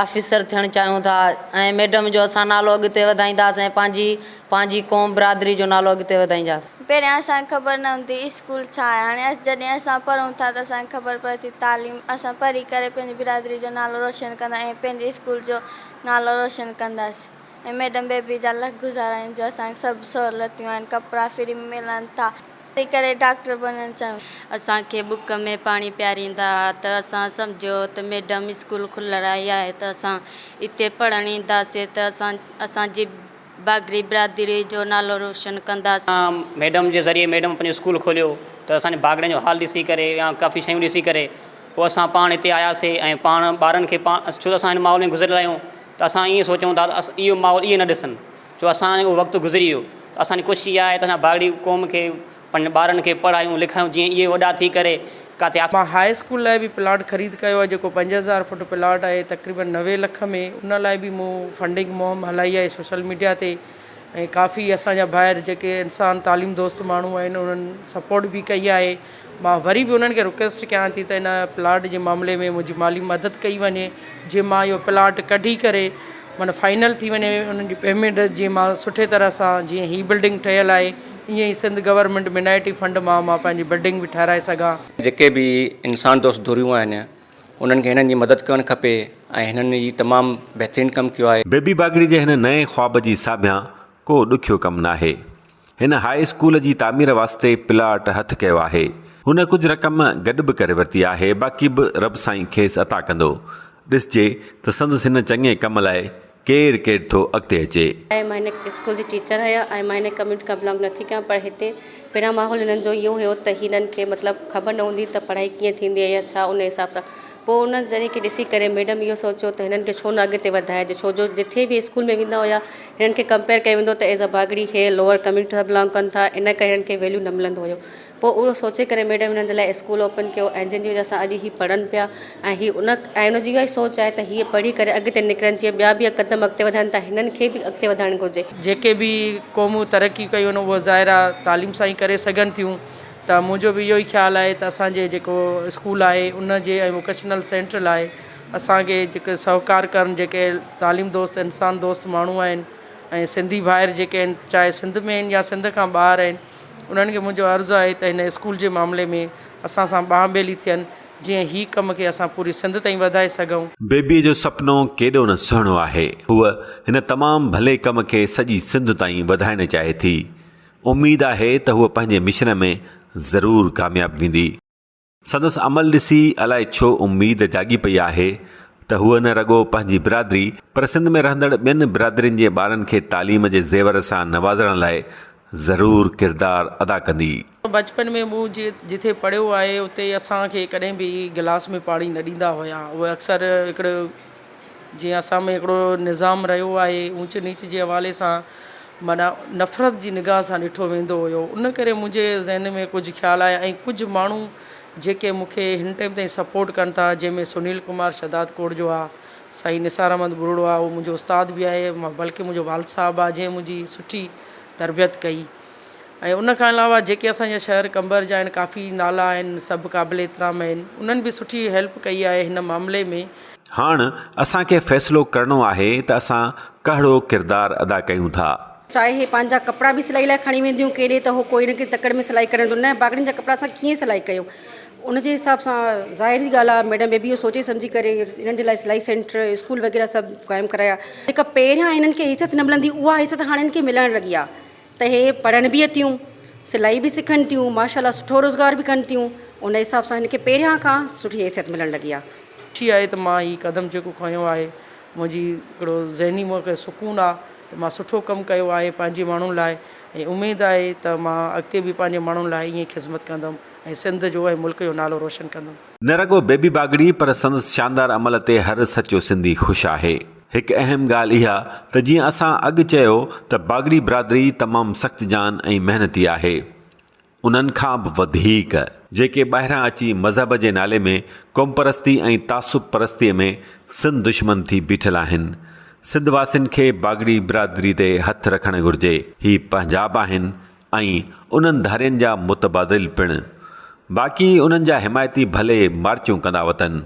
آفيسر ٿيڻ چاهيون ٿا ۽ ميڊم جو اسان نالو اڳتي وڌائينداسين ۽ پنهنجي پنهنجي قوم برادري جو نالو اڳتي وڌائينداسين. پهريان اسان کي خبر نه هوندي هئي اسڪول ڇا آهي هاڻي جڏهن اسان پڙهون ٿا ته اسان کي خبر پوي ٿي تعليم اسان پڙهي ڪري پنهنجي برادري جو نالو روشن ڪندا ۽ پنهنجي اسڪول جو نالو روشن ڪنداسين ۽ ميڊم بيبي جا لک گذار آهيون جو اسان کي سڀ سهولتيون آهن ڪپڙا فري ۾ ملن ٿا پڙهي ڪري ڊاڪٽر بڻڻ چاهيون. اسان کي ٻڪ ۾ پاڻي پياريندا ها ته اسان سمجهيو ته ميڊم اسڪول کلرائي آهي ته اسان اتي پڙهڻ اينداسين ته اسان اسان جي باگڙي برادري جو نالو روشن ڪنداسين. ميڊم جي ذريعي ميڊم پنهنجو اسڪول کوليو ته اسان جي باگڙين جو حال ڏسي ڪري يا ڪافي شيون ڏسي ڪري پوء اسان پاڻ هتي آياسي ۽ پاڻ ٻارن کي پاڻ ڇو ته اسان هن ماحول ۾ گذريل آهيون ته اسان ائين سوچون ٿا ته اهو ماحول اهي نه ڏسن ڇو اسان جو وقت گذري ويو ته اسان جي ڪوشش اها آهي ته اسان باگڙي قوم کي پنهنجن ٻارن کي پڙهايون لکايون جيئن اهي وڏا ٿي ڪري ڪاٿي آف. مان هاء اسڪول لاء به پلاٽ خريد ڪيو آهي جيڪو 5000 فوٽ پلاٽ آهي تقريبن 90 لک ۾ ان لاء به مون فنڊنگ مهم هلائي آهي سوشل ميڊيا تي ۽ ڪافي اسان جا ڀائر جيڪي انسان تعليم دوست ماڻهو آهن انهن سپورٽ به ڪئي آهي مان وري به انهن کي رڪويسٽ ڪيان ٿي ته ان پلاٽ جي معاملي ۾ منهنجي مالي مدد ڪئي وڃي جي مان اهو پلاٽ ڪڍي ڪري معنيٰ فائنل ٿي وڃي انهن جي پيمينٽ جيئن مان سٺي طرح سان جيئن هي بلڊنگ ٺهيل آهي ائين ئي سنڌ گورنمينٽ مينارٽي فنڊ مان مان پنهنجي بلڊنگ به ٺهرائي سگهان. جيڪي به انسان دوست ڌريون آهن انهن کي هنن جي مدد ڪرڻ کپي ۽ هنن هي تمام بهترين ڪم ڪيو آهي. بيبي باگڙي جي هن نئين خواب جي ساڀيان ڪو ڏکيو ڪم ناهي. هن هاء اسڪول جي تعمير واسطي پلاٽ هٿ ڪيو آهي. هن ڪجهه رقم گڏ به ڪري ورتي آهي، باقي به رب سائين کيس عطا ڪندو. ڏسجي ته سندس هن چڱي ڪم لاء ڪير ڪير ٿو اڳتي اچي. ۽ مان هن اسڪول جي ٽيچر آهيان ۽ مان هن ڪميونٽي کان بلانگ نٿي ڪيان پر هتي پهريان ماحول هنن جو اهو هيو ته هنن کي مطلب خبر نه هوندي ته پڙهائي ڪيئن ٿيندي آهي يا ڇا ان حساب سان پوء ان ذريعي کي ڏسي ڪري ميڊم اهو سوچيو ته هنن کي ڇو نه اڳتي وڌائجي ڇو جو جٿي به اسڪول ۾ ويندا هيا هنن کي ڪمپيئر ڪيو ويندو ته as a Bagri he lower community سان بلانگ ڪن ٿا ان ڪري هنن کي ويليو نه ملندو هيو پوء اهو سوچي ڪري ميڊم هنن جي لاء اسڪول اوپن ڪيو ۽ جنهن جي وجه سان اڄ هي پڙهن پيا ۽ هي ان ۽ ان جي اها ئي سوچ آهي ته هي پڙهي ڪري اڳتي نڪرن جيئن ٻيا به قدم اڳتي وڌائن ٿا هنن کي به اڳتي وڌائڻ گهرجي. جيڪي به قومون ترقي ڪيون آهن اهو ظاهر آهي تعليم سان ئي ڪري سگهن ٿيون ته منهنجو به اهو ئي خيال آهي ته اسان جي جيڪو اسڪول آهي ان جي ۽ ووڪيشنل سينٽر لاء اسان کي جيڪي سهڪار ڪرن جيڪي تعليم دوست انسان دوست ماڻهو آهن ۽ سنڌي ڀائر جيڪي آهن چاهي سنڌ ۾ آهن يا سنڌ کان ٻاهر آهن انهن کي منهنجو عرض آهي ته هن اسڪول جي معاملي ۾ اسان سان ٻانهن ٻيلي ٿين جيئن هي ڪم کي اسان پوري سنڌ تائين وڌائي سگهون. بيبيء جو سپنو ڪيڏو نه سهڻو آهي. هوء هن تمام ڀلي ڪم کي سڄي سنڌ تائين وڌائڻ چاهي ٿي. اميد آهي ته هوء پنهنجي مشن ۾ ضرور ڪامياب ويندي. سندس عمل ڏسي الائي ڇو اميد جاڳي پئي آهي ته هوء نه رڳو پنهنجي برادري پر سنڌ ۾ رهندڙ ٻين برادرين جي ٻارن کي تعليم جي زيور سان نوازڻ لاء ضرور ڪردار ادا ڪندي. بچپن ۾ مون جتي پڙهيو آهي اتي اسان کي ڪڏهن به گلاس ۾ پاڻي نه ڏيندا هيا. اهي اڪثر هڪڙو جيئن اسان ۾ هڪڙو نظام رهيو آهي اونچ نيچ جي حوالي سان معنيٰ نفرت جي نگاهه سان ڏٺو ويندو هيو ان ڪري منهنجي ذهن ۾ ڪجهه خيال آيا ۽ ڪجهه ماڻهو جيڪي مون کي هن ٽائيم تائين سپورٽ ڪن ٿا جنهن ۾ سنيل ڪمار شهداد ڪوٽ جو آ سائين نثار احمد ٻرڙو آ اهو منهنجو استاد به آهي بلڪه منهنجو والد صاحب آ جنهن منهنجي سٺي تربيت ڪئي ۽ ان کان علاوه جيڪي اسان جا شهر قمبر جا آهن ڪافي نالا آهن سڀ قابل احترام آهن انهن به سٺي هيلپ ڪئي آهي هن معاملي ۾. هاڻ اسان کي فيصلو ڪرڻو آهي ته اسان ڪهڙو ڪردار ادا ڪيون ٿا. چاهي هي پنهنجا ڪپڙا به سلائي لاء کڻي وينديون ڪيڏي ته هو ڪوئي نه ڪي تڪڙ ۾ سلائي ڪرڻ ڏيندو نه باگڙين جا ڪپڙا اسان ڪيئن سلائي ڪيون ان جي حساب سان ظاهري ڳالهه آهي ميڊم بيبي اهو سوچي سمجهي ڪري انهن جي لاء سلائي سينٽر اسڪول وغيره سڀ قائم ڪرايا جيڪا پهريان انهن کي عزت نه ملندي اها عزت هاڻي انهن کي ملڻ لڳي آهي ته هي پڙهن به ٿيون، سلائي به سکن ٿيون، ماشاء الله سٺو روزگار به ڪن ٿيون، ان حساب سان هن کي پهريان کان سٺي حيثيت ملڻ لڳي آهي. خوشي آهي ته مان هي قدم جيڪو کنيو آهي منهنجي هڪڙو ذهني مون کي سڪون آهي ته مان سٺو ڪم ڪيو آهي پنهنجي ماڻهن لاء ۽ اميد آهي ته مان اڳتي به پنهنجي ماڻهن لاء ائين ئي خذمت ڪندم ۽ سنڌ جو ۽ ملڪ جو نالو روشن ڪندم. نه رڳو بيبي باگڙي پر سندس شاندار عمل تي هر سچو سنڌي خوش آهي. هڪ اهم ڳالهه اها ته جيئن اسان اڳ چيو ته باگڙي برادري تمام سخت جان ۽ محنتي آهي. انهن کان به وڌيڪ، جيڪي ٻاهران اچي مذهب جي نالي ۾ قومپرستي ۽ تعصب پرستيء ۾ سنڌ دشمن ٿي بيٺل آهن. سنڌ واسين کي باگڙي برادري تي هٿ رکڻ گهرجي. هي پنهنجا به آهن ۽ انهن ڌارين جا متبادل پڻ. باقي انهن جا حمايتي ڀلي مارچون ڪندا وتن.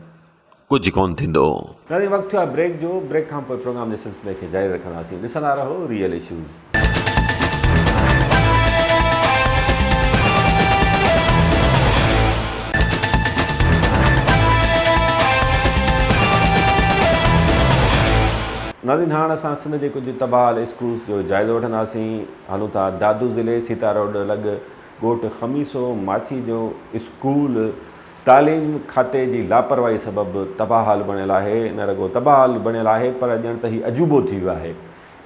ڪجهه ڪونه ٿيندو. ناظرين وقت ٿيو آهي بريڪ جو، بريڪ کان پوء پروگرام جي سلسلي کي جاري رکنداسين، ڏسندا رهو ريئل اشوز. ناظرين هاڻ اسان سنڌ جي ڪجهه تباهه حال اسڪولز جو جائزو وٺنداسين، هلون ٿا دادو ضلعي سيتا روڊ لڳ ڳوٺ خميسو ماڇي جو اسڪول تعليم کاتي جي لاپرواهي سبب تباهه حال بڻيل آهي، نه رڳو تباهه حال بڻيل آهي پر ڄڻ ته هي عجوبو ٿي ويو آهي.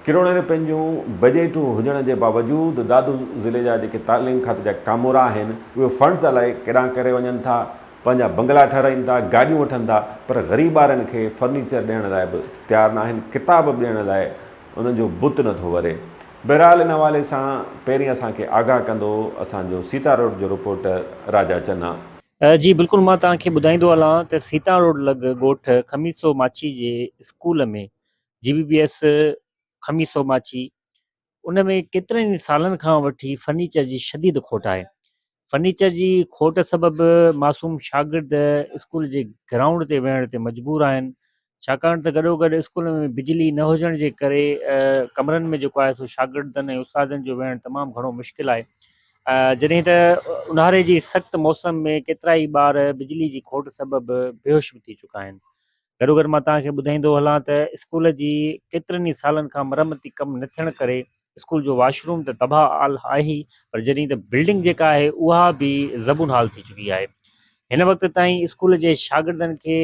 ڪروڙين رپين جون بجيٽون هجڻ جي باوجود دادو ضلعي جا جيڪي تعليم کاتي جا ڪامورا آهن اهي فنڊز الائي ڪيڏانهن ڪري وڃن ٿا، پنهنجا بنگلا ٺهرائين ٿا، گاڏيون وٺن ٿا پر غريب ٻارن کي فرنيچر ڏيڻ لاء به تيار ناهن، ڪتاب به ڏيڻ لاء انهن جو بت نٿو وري. بهرحال ان حوالي سان پهرين اسان کي آگاهه ڪندو اسان جو سيتا روڊ جو رپورٽر راجا چنا. جي بلڪل مان توهان کي ٻڌائيندو هلان ته سيتا روڊ لڳ ڳوٺ خميسو ماڇي جي school ۾ G B B S Khamiso Machhi ان ۾ ڪيترن ئي سالن کان وٺي فرنيچر جي شديد کوٽ آهي فرنيچر جي کوٽ سبب معصوم شاگرد اسڪول جي گرائونڊ تي ويهڻ تي مجبور آهن ڇاڪاڻ ته گڏوگڏ اسڪول ۾ بجلي نه هجڻ جي ڪري ڪمرن ۾ جيڪو آهي سو شاگردن ۽ استادن جو ويهڻ تمام گهڻو مشڪل آهي جڏهن ته اونهاري جي سخت موسم ۾ ڪيترائي ٻار بجلي جي کوٽ سبب بيهوش به ٿي چڪا آهن گڏوگڏ مان توهان کي ٻڌائيندو هلان ته اسڪول جي ڪيترن ئي سالن کان مرمتي ڪم نه ٿيڻ ڪري اسڪول جو واش روم ته تباهه حال آهي ئي پر جڏهن ته بلڊنگ جيڪا آهي اها به زبون حال ٿي چڪي آهي. هن وقت تائين اسڪول جي شاگردن کي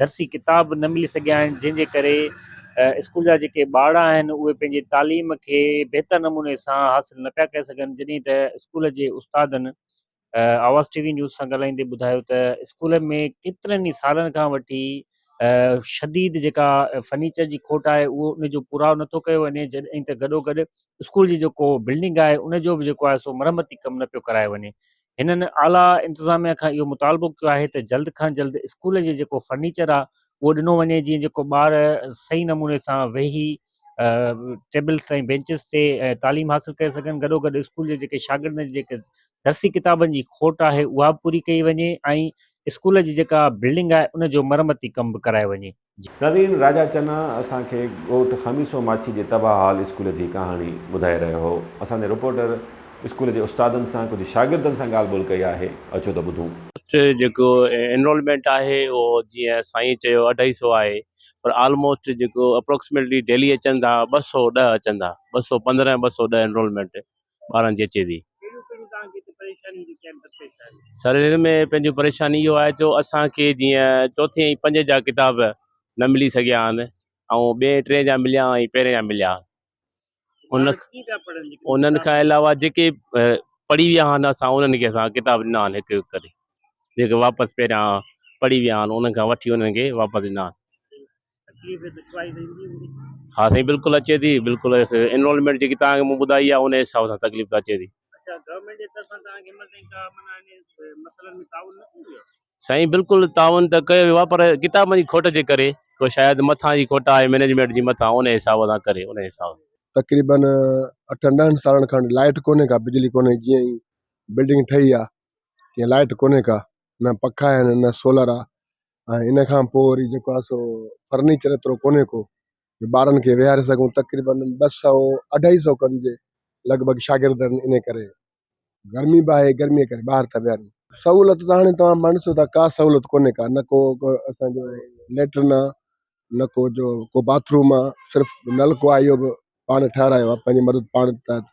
درسي ڪتاب نه ملي سگهيا آهن جنهن جي ڪري اسڪول جا جيڪي ٻارڙا آهن اهي پنهنجي تعليم کي بهتر نموني سان حاصل نه پيا ڪري سگهن جڏهن ته اسڪول جي استادن آواز ٽي وي نيوز سان ڳالهائيندي ٻڌايو ته اسڪول ۾ ڪيترن ئي سالن کان وٺي شديد جيڪا فرنيچر جي کوٽ آهي اهو ان جو پورائو نٿو ڪيو وڃي جڏهن ته گڏو گڏ اسڪول جي جيڪو بلڊنگ آهي ان جو به جيڪو آهي سو مرمتي ڪم نه پيو ڪرايو وڃي هنن اعليٰ انتظاميا کان اهو مطالبو ڪيو آهي ته جلد کان جلد اسڪول جي جيڪو فرنيچر آهي اهو ڏنو وڃي جيئن جيڪو ٻار صحيح نموني سان ويهي ٽيبلز ۽ بينچز تي تعليم حاصل ڪري سگهن گڏوگڏ اسڪول جي جيڪي شاگردن جي جيڪي درسي ڪتابن جي کوٽ آهي اها به پوري ڪئي وڃي ۽ اسڪول جي جيڪا بلڊنگ آهي ان جو مرمتي ڪم به ڪرايو وڃي. ناظرين راجا چنا اسان کي ڳوٺ خميسو ماڇي جي تباهه حال اسڪول جي ڪهاڻي ٻڌائي رهيو هو. اسان جي رپورٽر اسڪول جي استادن سان ڪجهه شاگردن سان ڳالهه ٻولهه ڪئي آهي اچو ته ٻڌون. جيڪو انرولمينٽ آهي اهو جيئن سائين چيو اڍائي سو آهي پر آلموسٽ جيڪو اپروڪسيميٽلي ڊيلي اچن ٿا 210 اچن ٿا 215 210 انرولمينٽ ٻارن جي اچي ٿي. سر هن ۾ پنهنجو پريشاني اهو آهي جو اسان کي جيئن چوٿين ۽ پنجين جا ڪتاب نه ملي سگهيا آهن ۽ ٻئين ٽئين جا مليا ۽ پهرين جا مليا ان انهن کان علاوه جيڪي پڙهي ويا آهن اسان انهن کي اسان ڪتاب ڏنا آهن هڪ هڪ ڪري جيڪي واپس پهريان پڙهي ويا آهن انهن کان وٺي انهن کي واپس ڏنا آهن ها سائين بلڪل اچي ٿي بلڪل انرولمينٽ جيڪي توهان کي مون ٻڌائي آهي ان حساب سان تڪليف ته اچي ٿي سائين بلڪل تعاون ته ڪيو ويو آهي پر ڪتابن جي کوٽ جي ڪري ڪو شايد مٿان جي کوٽ آهي مئنيجمينٽ جي مٿان ان حساب سان ڪري ان حساب. تقريبن اٺن ڏهن سالن کان لائٽ ڪونهي ڪا بجلي ڪونهي جيئن ئي بلڊنگ ٺهي آ تيئن لائٽ ڪونهي ڪا نه پکا آهن نه سولر آ ۽ ان کان پوء وري جيڪو آ سو فرنيچر ايترو ڪونهي ڪو جو ٻارن کي ويهاري سگهون تقريبن ٻه سئو اڍائي سئو کن جي لڳ ڀڳ شاگرد آهن ان ڪري گرمي به آهي گرمي ڪري ٻاهر ٿا ويهاريون. سهولت ته هاڻي توهان پاڻ ڏسو ٿا ڪا سهولت ڪونهي ڪا نه ڪو اسان جو ليٽرن آ نه ڪو جو ڪو باٿ روم آ صرف نلڪو آ اهو به پاڻ ٺهرايو آ پنهنجي مدد پاڻ تحت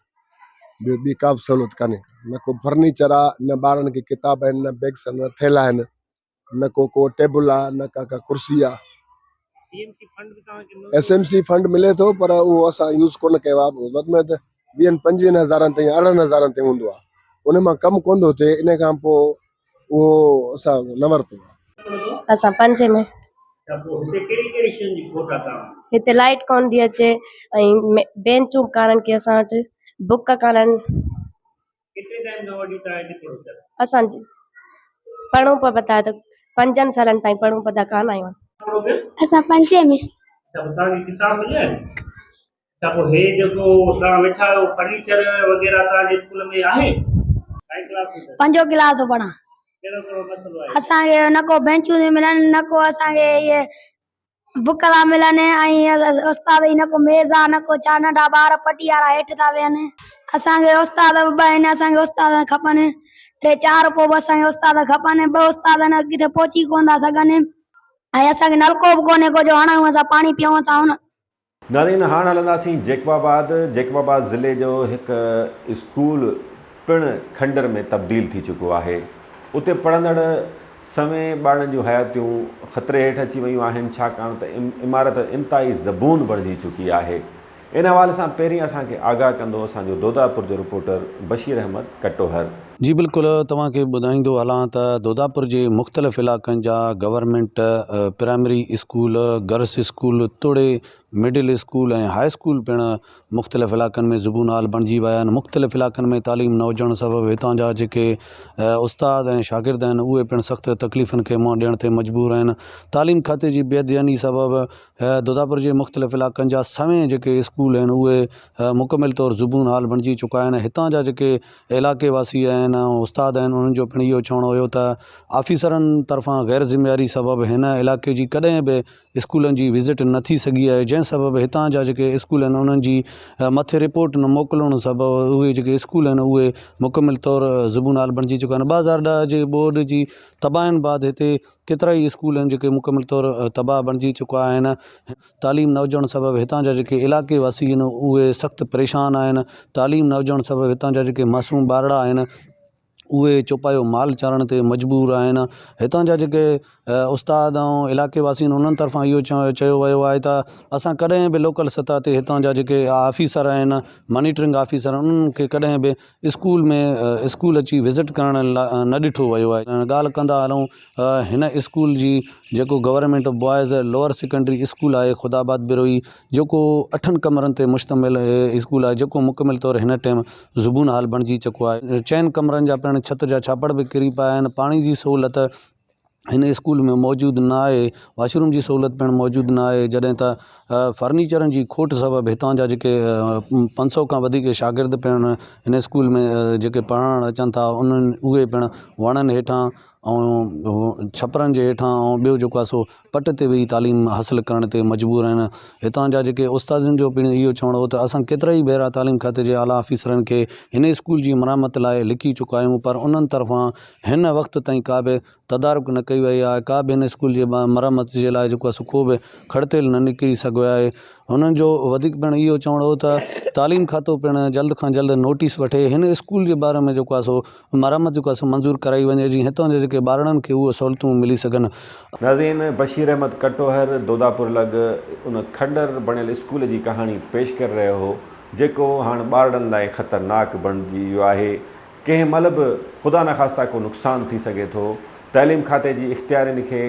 ٻيو ٻي ڪا به سهولت ڪانهي نه ڪو فرنيچر آ نه ٻارن کي ڪتاب آهن نه بيگس آهن نه ٿيلها آهن نه ڪو ڪو ٽيبل آ نه ڪا ڪا ڪرسي آ. ايس ايم سي فنڊ ملي ٿو پر اهو اسان يوز ڪونه ڪيو آ وڌ ۾ وڌ ويهن پنجويهن هزارن تائين ارڙهن هزارن تائين هوندو آ ان مان ڪم ڪونه ٿو ٿئي ان کان پوء اهو اسان نه ورتو آ. اسان پنجين ۾. هتي لائيٽ ڪونه ٿي اچي ۽ بينچون ڪانهن ڪي اسان وٽ بڪ ڪانهن. ڪيتري ٽائيم کان وٺي توهان هتي پڙهو پيا؟ اسان پڙهون پيا ٿا ته پنجن سالن تائين پڙهون پيا ٿا ڪانه آيون. پڙهو پيا؟ اسان پنجين ۾. اڇا پوء توهان کي ڪتاب مليا آهن؟ اڇا پوء هي جيڪو توهان ويٺا آهيو فرنيچر وغيره توهان جي اسڪول ۾ آهي؟ ڪائين ڪلاس ۾ اٿس؟ پنجون ڪلاس ٿو پڙهان. ڪهڙو ڪهڙو مسئلو آهي؟ اسان کي نه ڪو بينچون ٿيون ملن نه ڪو اسان کي اهي بڪ ٿا ملن ۽ استاد جي نه ڪو ميز آ نه ڪو ڇا ننڍا ٻار پٽي وارا هيٺ ٿا ويهن اسان کي استاد به ٻه آهن اسان کي استاد کپن ٽي چار پوء به اسان کي استاد کپن ٻه استاد آهن ڪٿي پهچي ڪونه ٿا سگهن ۽ اسان کي نلڪو به ڪونهي ڪو جو هڻون اسان پاڻي پيئون اسان ان ناظرين هاڻ هلنداسين جيڪب آباد، جيڪب آباد ضلعي جو هڪ اسڪول پڻ کنڊر ۾ تبديل ٿي چڪو آهي. اتي پڙهندڙ سوين ٻارڙن جون حياتيون خطري هيٺ اچي ويون آهن ڇاڪاڻ ته عمارت انتهائي زبون بڻجي چڪي آهي. ان حوالي سان پهرين اسان کي آگاهه ڪندو اسان جو دوداپور جو رپورٽر بشير احمد ڪٽوهر. جي بلڪل توهان کي ٻڌائيندو هلان ته دوداپور جي مختلف علائقن جا government primary school, girls school توڙي مڊل اسڪول ۽ هاء اسڪول پڻ مختلف علائقن ۾ زبون حال بڻجي ويا آهن مختلف علائقن ۾ تعليم نه هجڻ سبب هتان جا جيڪي استاد ۽ شاگرد آهن اهي پڻ سخت تڪليفن کي منهن ڏيڻ تي مجبور آهن تعليم کاتي جي بي ڌياني سبب دوداپور جي مختلف علائقن جا سوين جيڪي اسڪول آهن اهي مڪمل طور زبون حال بڻجي چڪا آهن هتان جا جيڪي علائقي واسي آهن ۽ استاد آهن انهن جو پڻ اهو چوڻ هيو ته آفيسرن طرفان غير ذميواري سبب هن علائقي جي ڪڏهن به اسڪولن جي وزٽ نه ٿي سگهي آهي جنهن سبب هتان جا جيڪي اسڪول آهن انهن جي مٿي رپورٽ نه موڪلڻ سبب اهي جيڪي اسڪول آهن اهي مڪمل طور زبون حال بڻجي چڪا آهن 2010 جي ٻوڏ جي تباهين بعد هتي ڪيترائي اسڪول آهن جيڪي مڪمل طور تباهه بڻجي چڪا آهن تعليم نه هجڻ سبب هتان جا جيڪي علائقي واسي آهن اهي سخت پريشان آهن تعليم نه هجڻ سبب هتان جا جيڪي معصوم ٻارڙا آهن اهي چوپايو مال چارڻ تي مجبور آهن هتان جا جيڪي استاد ۽ علائقي واسي آهن انهن طرفان اهو چيو ويو آهي ته اسان ڪڏهن به لوڪل سطح تي هتان جا جيڪي آفيسر آهن مانيٽرنگ آفيسر انهن کي ڪڏهن به اسڪول ۾ اسڪول اچي وزٽ ڪرڻ لاء نه ڏٺو ويو آهي ڳالهه ڪندا هلون هن اسڪول جي جيڪو government boys lower secondary school آهي خدا آباد بروهي جيڪو اٺن ڪمرن تي مشتمل اسڪول آهي جيڪو مڪمل طور هن ٽائيم زبون حال بڻجي چڪو آهي چئن ڪمرن جا پڻ ڇت جا ڇاپڙ به ڪري پيا آهن پاڻي جي سهولت هن اسڪول ۾ موجود نه آهي واش روم جي سهولت پڻ موجود نه آهي جڏهن ته فرنيچرن جي کوٽ سبب هتان جا جيڪي 500 کان وڌيڪ شاگرد پڻ هن اسڪول ۾ جيڪي پڙهڻ اچن ٿا انهن اهي پڻ وڻن هيٺان ۽ ڇپرن جي هيٺان ۽ ٻيو جيڪو آهي سو پٽ تي ويهي تعليم حاصل ڪرڻ تي مجبور آهن هتان جا جيڪي استادن جو پڻ اهو چوڻ هو ته اسان ڪيترا ئي ڀيرا تعليم کاتي جي اعليٰ آفيسرن کي هن اسڪول جي مرمت لاء لکي چڪا آهيون پر انهن طرفان هن وقت تائين ڪا به تدارڪ نه ڪئي وئي آهي ڪا به هن اسڪول جي مرمت جي لاء جيڪو آهي سو ڪو به کڙتيل نه نڪري سگهيو آهي هنن جو وڌيڪ پڻ اهو چوڻ هو ته تعليم کاتو پڻ جلد کان جلد نوٽيس وٺي هن اسڪول جي باري ۾ جيڪو آهي سو مرمت جيڪو آهي سو منظور ڪرائي وڃي جيئن هتان جي جيڪي ٻارڙن کي اهي سهولتون ملي سگهن. ناظرين بشير احمد ڪٽوهر دوداپور لڳ ان کنڊر بڻيل اسڪول جي ڪهاڻي پيش ڪري رهيو هو جيڪو هاڻ ٻارڙن لاء خطرناڪ بڻجي ويو آهي ڪنهن مهل به خدا نخواسته ڪو نقصان ٿي سگهي ٿو، تعليم کاتي جي اختيارين کي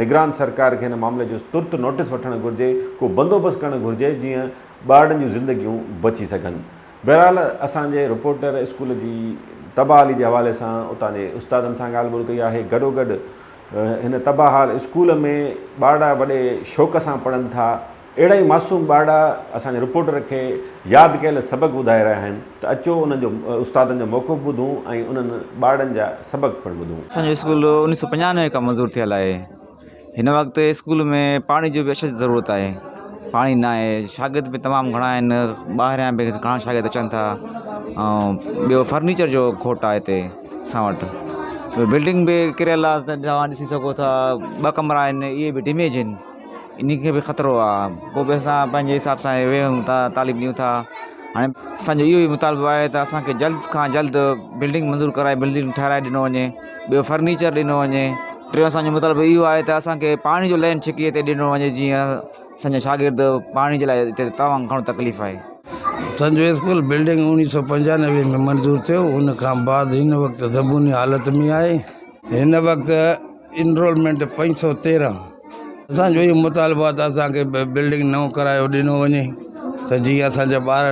نگران سرڪار کي هن معاملي جو ترت نوٽيس وٺڻ گهرجي، ڪو بندوبست ڪرڻ گهرجي جيئن ٻارڙن جون زندگيون بچي سگهن. بهرحال اسان جي رپورٽر اسڪول جي تباهه حالي جي حوالي سان اتان جي استادن سان ڳالهه ٻولهه ڪئي آهي گڏوگڏ هن تباهه حال اسڪول ۾ ٻارڙا وڏي شوق سان پڙهن ٿا، اهڙا ئي معصوم ٻارڙا اسان جي رپورٽر کي ياد ڪيل سبق ٻڌائي رهيا آهن ته اچو انهن جو استادن جو موقف ٻڌون ۽ انهن ٻارڙن جا سبق پڻ ٻڌون. اسان جو اسڪول 1995 کان منظور ٿيل آهي هن وقت اسڪول ۾ پاڻي جو به اشد ضرورت آهي پاڻي نه آهي شاگرد به تمام گهڻا آهن ٻاهريان به گهڻا شاگرد اچن ٿا ۽ ٻيو فرنيچر جو کوٽ آهي هتي اسان وٽ ٻيو بلڊنگ به ڪريل آهي توهان ڏسي سگهو ٿا ٻه ڪمرا آهن اهي به ڊيميج آهن انهي کي به خطرو آ پوء به اسان پنهنجي حساب سان ويهون ٿا تعليم ڏيون ٿا هاڻي اسانجو اهو ئي مطالبو آهي ته اسانکي جلد کان جلد بلڊنگ منظور ڪرائي بلڊنگ ٺهرائي ڏنو وڃي ٻيو فرنيچر ڏنو وڃي ٽيون اسانجو مطالبو اهو آهي ته اسانکي پاڻي جو لائن ڇڪي هتي ڏنو وڃي جيئن اسانجا شاگرد پاڻي جي لاء هتي تمام گهڻو تڪليف آهي. اسانجو اسڪول بلڊنگ 1995 ۾ منظور ٿيو ان کان بعد هن وقت زبوني حالت ۾ آهي هن وقت انرولمينٽ 513 اسان جو اهو مطالبو آهي ته اسان کي بلڊنگ نئون ڪرايو ڏنو وڃي ته جيئن اسان جا ٻار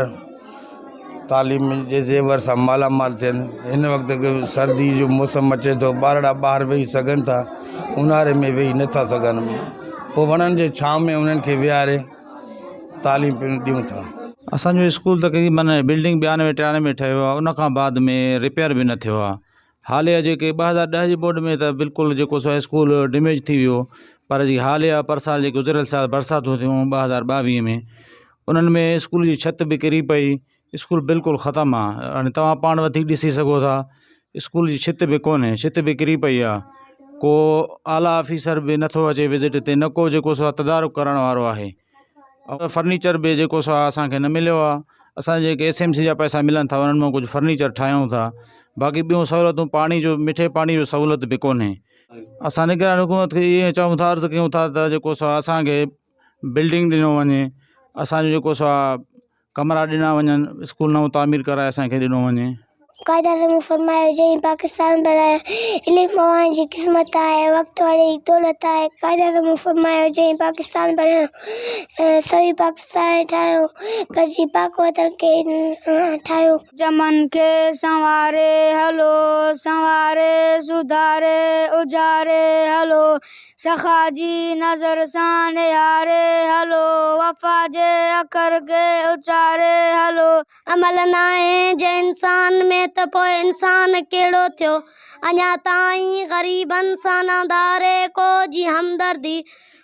تعليم جي زيور سان مالا مال ٿين. هن وقت سردي جو موسم اچي ٿو ٻارڙا ٻاهر ويهي سگهن ٿا اونهاري ۾ ويهي نٿا سگهن پوء وڻن جي ڇانو ۾ انهن کي ويهاري تعليم پڻ ڏيون ٿا. اسان جو اسڪول تقريبن بلڊنگ 92 93 ۾ ٺهيو آهي ان کان بعد ۾ رپيئر به نه ٿيو آهي حاليه جيڪي 2010 جي ٻوڏ ۾ ته بلڪل جيڪو سو اسڪول ڊيميج ٿي ويو پر جي حاليه پرسال جي گذريل سال برساتون ٿيون 2022 ۾ انهن ۾ اسڪول جي ڇت به ڪري پئي اسڪول بلڪل ختم آ هاڻي توهان پاڻ وڌيڪ ڏسي سگهو ٿا اسڪول جي ڇت به ڪونهي ڇت به ڪري پئي آ ڪو اعليٰ آفيسر به نٿو اچي وزٽ تي نه ڪو جيڪو سو تدارڪ ڪرڻ وارو آهي فرنيچر به جيڪو سو اسان کي نه مليو آهي اسان جي جيڪي ايس ايم سي جا پئسا ملن ٿا انهن مان ڪجهه فرنيچر ٺاهيون ٿا باقي ٻيون سهولتون پاڻي جو مٺي پاڻي جو سهولت به ڪونهي اسان نگران حڪومت کي اهو چئون ٿا عرض ڪيون ٿا ته جيڪو سو اسان کي بلڊنگ ڏنو وڃي اسان جو جيڪو سو ڪمرا ڏنا وڃن اسڪول نئون تعمير ڪرائي اسان کي ڏنو وڃي. قائد اعظم فرمايو جنهن پاڪستان بڻايو علم اوهان جي قسمت آهي وقت واري هي دولت آهي قائد اعظم فرمايو جنهن پاڪستان بڻايو سو ئي پاڪستان ٺاهيو گڏجي پاڪ وطن کي ٺاهيو. چمن کي سنواري هلو سنواري سڌاري اجاري هلو سخا جي نظر سان نهاري هلو، وفا جي اکر کي اچاري هلو. عمل ناهي جي انسان ۾ ته پوء انسان ڪهڙو ٿيو؟ اڃا تائين غريبن سان نه ڌاري ڪو جي همدردي،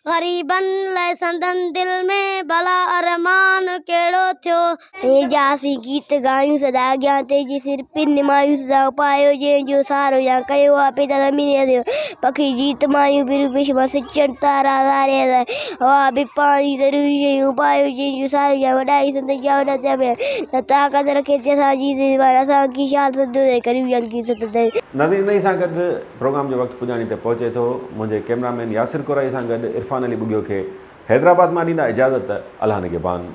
غريبن لئه سندن دل ۾ ڀلا ارمان ڪهڙو ٿيو؟ هي جا اسين گيت ڳايون سدا اڳيان تنهنجي سر پن نمايون سدا اپايو جنهن جو سارو يا ڪيو آ پيدا زمين تي پکي جيت مايون پريون پشما سچن تارا تاري هوا به پاڻي ضروري شيون اپايو جنهن جو سارو يا وڏائي سندس يا وڏا ٿيا پيا نه طاقت رکي ٿي اسان جي زبان اسان کي شال سندو تي ڪريون جنگي ست تي. ناظرين انهي سان گڏ پروگرام جو وقت پڄاڻي تي پهچي ٿو منهنجي ڪئميرا مين ياسر ڪورائي سان گڏ عرفان علي ٻگهيو کي حيدرآباد مان ڏيندا اجازت الله نگهبان.